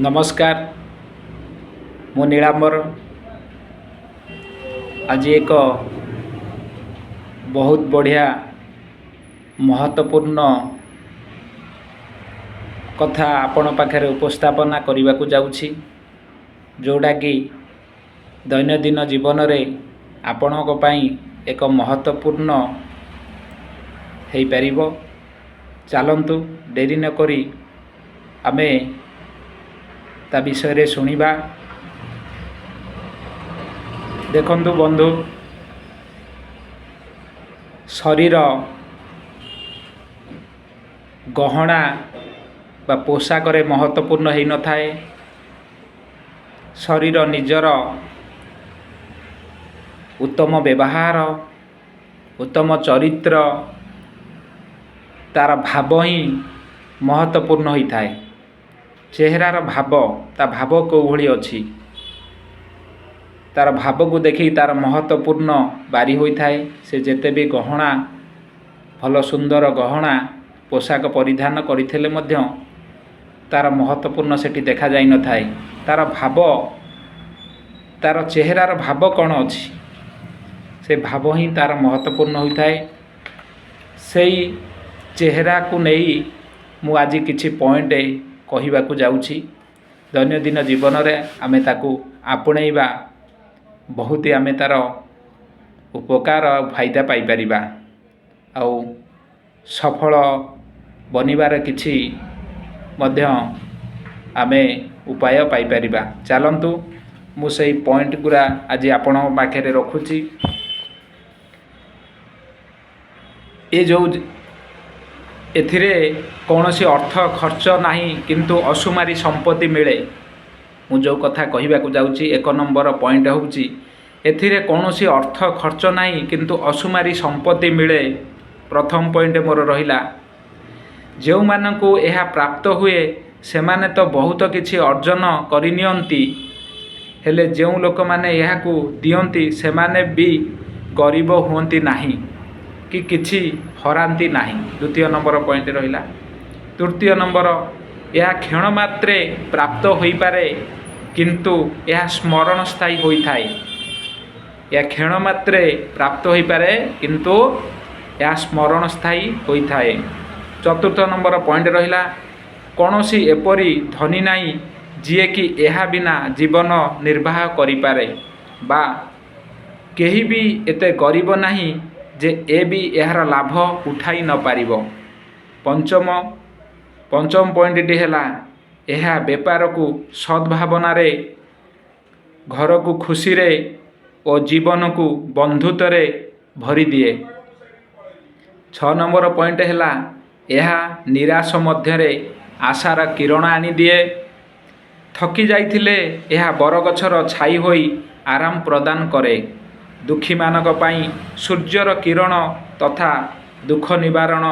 ନମସ୍କାର, ମୁଁ ନୀଳାମ୍ବର। ଆଜି ଏକ ବହୁତ ବଢ଼ିଆ ମହତ୍ତ୍ୱପୂର୍ଣ୍ଣ କଥା ଆପଣ ପାଖରେ ଉପସ୍ଥାପନା କରିବାକୁ ଯାଉଛି, ଯେଉଁଟାକି ଦୈନନ୍ଦିନ ଜୀବନରେ ଆପଣଙ୍କ ପାଇଁ ଏକ ମହତ୍ତ୍ୱପୂର୍ଣ୍ଣ ହେଇପାରିବ। ଚାଲନ୍ତୁ, ଡେରି ନକରି ଆମେ ତା ବିଷୟରେ ଶୁଣିବା। ଦେଖନ୍ତୁ ବନ୍ଧୁ, ଶରୀର ଗହଣା ବା ପୋଷାକରେ ମହତ୍ତ୍ୱପୂର୍ଣ୍ଣ ହେଇନଥାଏ। ଶରୀର ନିଜର ଉତ୍ତମ ବ୍ୟବହାର, ଉତ୍ତମ ଚରିତ୍ର, ତା'ର ଭାବ ହିଁ ମହତ୍ତ୍ୱପୂର୍ଣ୍ଣ ହୋଇଥାଏ। ଚେହେରାର ଭାବ, ତା ଭାବ କେଉଁ ଭଳି ଅଛି, ତା'ର ଭାବକୁ ଦେଖି ତା'ର ମହତ୍ତ୍ୱପୂର୍ଣ୍ଣ ବାରି ହୋଇଥାଏ। ସେ ଯେତେ ବି ଗହଣା, ଭଲ ସୁନ୍ଦର ଗହଣା ପୋଷାକ ପରିଧାନ କରିଥିଲେ ମଧ୍ୟ ତା'ର ମହତ୍ତ୍ୱପୂର୍ଣ୍ଣ ସେଠି ଦେଖାଯାଇନଥାଏ। ତା'ର ଭାବ, ତା'ର ଚେହେରାର ଭାବ କ'ଣ ଅଛି, ସେ ଭାବ ହିଁ ତା'ର ମହତ୍ତ୍ୱପୂର୍ଣ୍ଣ ହୋଇଥାଏ। ସେଇ ଚେହେରାକୁ ନେଇ ମୁଁ ଆଜି କିଛି ପଏଣ୍ଟ କହିବାକୁ ଯାଉଛି। ଦୈନନ୍ଦିନ ଜୀବନରେ ଆମେ ତାକୁ ଆପଣେଇବା, ବହୁତ ଆମେ ତା'ର ଉପକାର ଆଉ ଫାଇଦା ପାଇପାରିବା, ଆଉ ସଫଳ ବନିବାର କିଛି ମଧ୍ୟ ଆମେ ଉପାୟ ପାଇପାରିବା। ଚାଲନ୍ତୁ, ମୁଁ ସେଇ ପଏଣ୍ଟ ଗୁଡ଼ା ଆଜି ଆପଣଙ୍କ ପାଖରେ ରଖୁଛି। ଏ ଯେଉଁ ଏଥିରେ କୌଣସି ଅର୍ଥ ଖର୍ଚ୍ଚ ନାହିଁ, କିନ୍ତୁ ଅସୁମାରୀ ସମ୍ପତ୍ତି ମିଳେ। ମୁଁ ଯେଉଁ କଥା କହିବାକୁ ଯାଉଛି, 1 ନମ୍ବର ପଏଣ୍ଟ ହେଉଛି, ଏଥିରେ କୌଣସି ଅର୍ଥ ଖର୍ଚ୍ଚ ନାହିଁ, କିନ୍ତୁ ଅସୁମାରୀ ସମ୍ପତ୍ତି ମିଳେ। ପ୍ରଥମ ପଏଣ୍ଟ ମୋର ରହିଲା, ଯେଉଁମାନଙ୍କୁ ଏହା ପ୍ରାପ୍ତ ହୁଏ ସେମାନେ ତ ବହୁତ କିଛି ଅର୍ଜନ କରିନିଅନ୍ତି, ହେଲେ ଯେଉଁ ଲୋକମାନେ ଏହାକୁ ଦିଅନ୍ତି ସେମାନେ ବି ଗରିବ ହୁଅନ୍ତି ନାହିଁ କି କିଛି ହରାନ୍ତି ନାହିଁ। ଦ୍ୱିତୀୟ ନମ୍ବର ପଏଣ୍ଟ ରହିଲା। ତୃତୀୟ ନମ୍ବର, ଏହା କ୍ଷଣ ମାତ୍ରେ ପ୍ରାପ୍ତ ହୋଇପାରେ, କିନ୍ତୁ ଏହା ସ୍ମରଣ ସ୍ଥାୟୀ ହୋଇଥାଏ। ଏହା କ୍ଷଣ ମାତ୍ରେ ପ୍ରାପ୍ତ ହୋଇପାରେ, କିନ୍ତୁ ଏହା ସ୍ମରଣ ସ୍ଥାୟୀ ହୋଇଥାଏ। ଚତୁର୍ଥ ନମ୍ବର ପଏଣ୍ଟ ରହିଲା, କୌଣସି ଏପରି ଧନୀ ନାହିଁ ଯିଏକି ଏହା ବିନା ଜୀବନ ନିର୍ବାହ କରିପାରେ, ବା କେହି ବି ଏତେ ଗରିବ ନାହିଁ ଯେ ଏ ବି ଏହାର ଲାଭ ଉଠାଇ ନପାରିବ। ପଞ୍ଚମ ପଏଣ୍ଟଟି ହେଲା, ଏହା ବେପାରକୁ ସଦ୍ଭାବନାରେ, ଘରକୁ ଖୁସିରେ ଓ ଜୀବନକୁ ବନ୍ଧୁତ୍ୱରେ ଭରିଦିଏ। 6 ନମ୍ବର ପଏଣ୍ଟ ହେଲା, ଏହା ନିରାଶ ମଧ୍ୟରେ ଆଶାର କିରଣ ଆଣିଦିଏ। ଥକି ଯାଇଥିଲେ ଏହା ବରଗଛର ଛାଇ ହୋଇ ଆରାମ ପ୍ରଦାନ କରେ। ଦୁଃଖୀମାନଙ୍କ ପାଇଁ ସୂର୍ଯ୍ୟର କିରଣ ତଥା ଦୁଃଖ ନିବାରଣ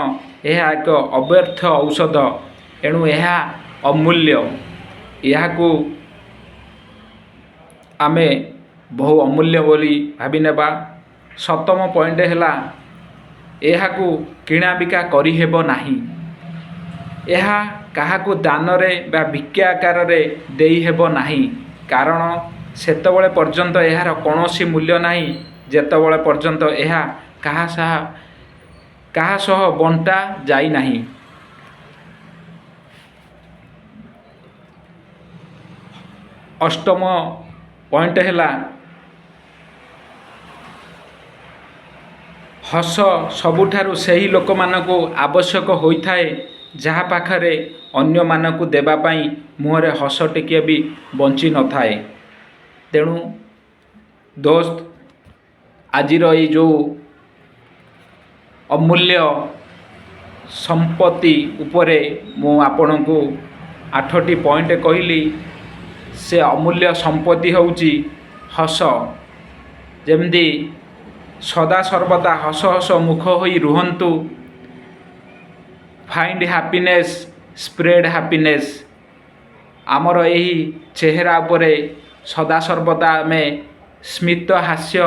ଏହା ଏକ ଅବ୍ୟର୍ଥ ଔଷଧ। ଏଣୁ ଏହା ଅମୂଲ୍ୟ। ଏହାକୁ ଆମେ ବହୁ ଅମୂଲ୍ୟ ବୋଲି ଭାବିନେବା। ସପ୍ତମ ପଏଣ୍ଟ ହେଲା, ଏହାକୁ କିଣାବିକା କରିହେବ ନାହିଁ। ଏହା କାହାକୁ ଦାନରେ ବା ଭିକ୍ଷା ଆକାରରେ ଦେଇହେବ ନାହିଁ, କାରଣ ସେତେବେଳେ ପର୍ଯ୍ୟନ୍ତ ଏହାର କୌଣସି ମୂଲ୍ୟ ନାହିଁ ଯେତେବେଳେ ପର୍ଯ୍ୟନ୍ତ ଏହା କାହା ସହ ବଣ୍ଟା ଯାଇନାହିଁ। ଅଷ୍ଟମ ପଏଣ୍ଟ ହେଲା, ହସ ସବୁଠାରୁ ସେହି ଲୋକମାନଙ୍କୁ ଆବଶ୍ୟକ ହୋଇଥାଏ ଯାହା ପାଖରେ ଅନ୍ୟମାନଙ୍କୁ ଦେବା ପାଇଁ ମୁହଁରେ ହସ ଟିକିଏ ବି ବଞ୍ଚି ନଥାଏ। ତେଣୁ ଦୋସ୍ତ, ଆଜିର ଏଇ ଯେଉଁ ଅମୂଲ୍ୟ ସମ୍ପତ୍ତି ଉପରେ ମୁଁ ଆପଣଙ୍କୁ 8ଟି ପଏଣ୍ଟ କହିଲି, ସେ ଅମୂଲ୍ୟ ସମ୍ପତ୍ତି ହେଉଛି ହସ। ଯେମିତି ସଦାସର୍ବଦା ହସ ହସ ମୁଖ ହୋଇ ରୁହନ୍ତୁ। Find happiness, spread happiness. ଆମର ଏହି ଚେହେରା ଉପରେ ସଦାସର୍ବଦା ଆମେ ସ୍ମିତ ହାସ୍ୟ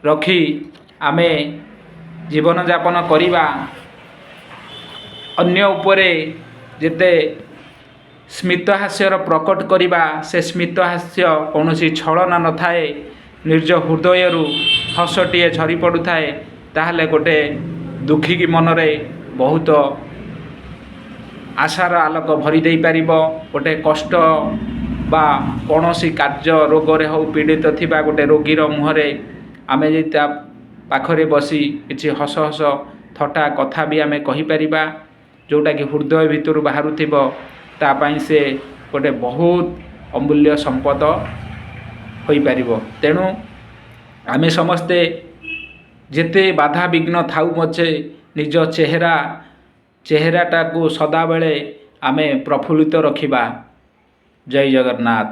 ରଖି ଆମେ ଜୀବନଯାପନ କରିବା। ଅନ୍ୟ ଉପରେ ଯେତେ ସ୍ମିତହାସ୍ୟର ପ୍ରକଟ କରିବା, ସେ ସ୍ମିତହାସ୍ୟ କୌଣସି ଛଳନା ନଥାଏ, ନିଜ ହୃଦୟରୁ ହସଟିଏ ଝରି ପଡ଼ୁଥାଏ, ତାହେଲେ ଗୋଟେ ଦୁଃଖୀ ମନରେ ବହୁତ ଆଶାର ଆଲୋକ ଭରି ଦେଇପାରିବ। ଗୋଟେ କଷ୍ଟ ବା କୌଣସି କାର୍ଯ୍ୟ ରୋଗରେ ହେଉ ପୀଡ଼ିତ ଥିବା ଗୋଟେ ରୋଗୀର ମୁହଁରେ ଆମେ ଯଦି ତା ପାଖରେ ବସି କିଛି ହସ ହସ ଥଟ୍ଟା କଥା ବି ଆମେ କହିପାରିବା, ଯେଉଁଟାକି ହୃଦୟ ଭିତରୁ ବାହାରୁଥିବ, ତା ପାଇଁ ସେ ଗୋଟେ ବହୁତ ଅମୂଲ୍ୟ ସମ୍ପଦ ହୋଇପାରିବ। ତେଣୁ ଆମେ ସମସ୍ତେ ଯେତେ ବାଧାବିଘ୍ନ ଥାଉ ପଛେ ନିଜ ଚେହେରାଟାକୁ ସଦାବେଳେ ଆମେ ପ୍ରଫୁଲ୍ଲିତ ରଖିବା। ଜୟ ଜଗନ୍ନାଥ।